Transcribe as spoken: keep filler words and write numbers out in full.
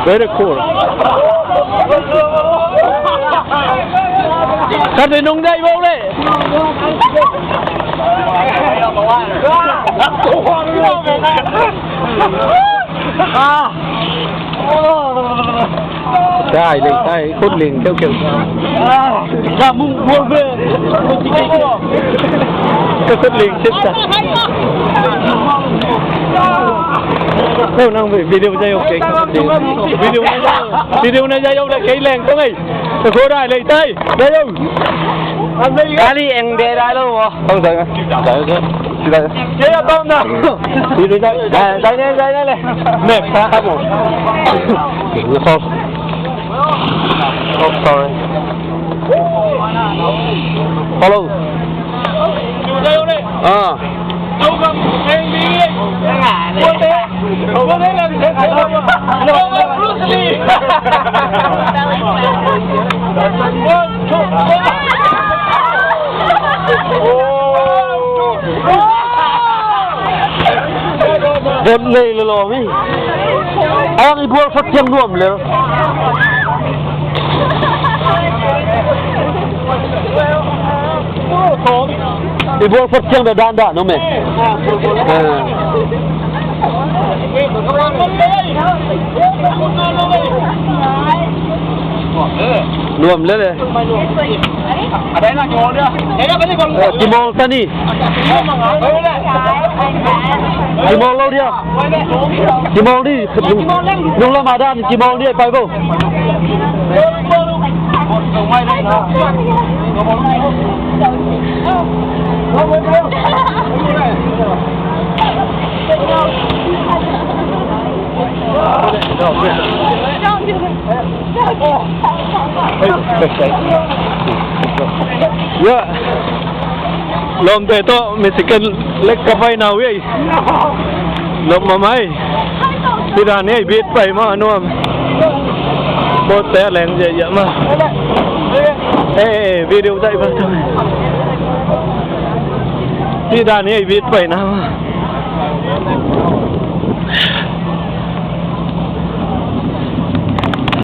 Very cool. Khat in hong dai bo le. Ah. Dai le, dai, khut ling keu keu. Ah, da mung bol be. Ka khut ling sit ta. Ko nang video jai ok. Video na jai, video na jai ok le kei leng ko ngai. Ka khut dai le tai. Dai ok. Kali eng de dai lo. Không dai. Dai ok. Dai. Dai ne, dai ne le. Map ta. Oh, sorry. Follow. Ah. Dem nei le lo mi. Ang i bual phot tiang nuam le. I bual phot tiang da dan da no me. Ah. Nuam le le. Eh, kimawl ta ni. Kimawl lo dia. Kimawl ni. Nung lam a dan kimawl ni pai bo. Ya. Lawmte tawh mi second leg ka pai na uh ei. Lawm mahmah ei. Hih dan ei beat pai mah a nuam. Botte a leng ziahziah mah. Eh, eh, video tai ba. Hih dan ei beat pai na mah.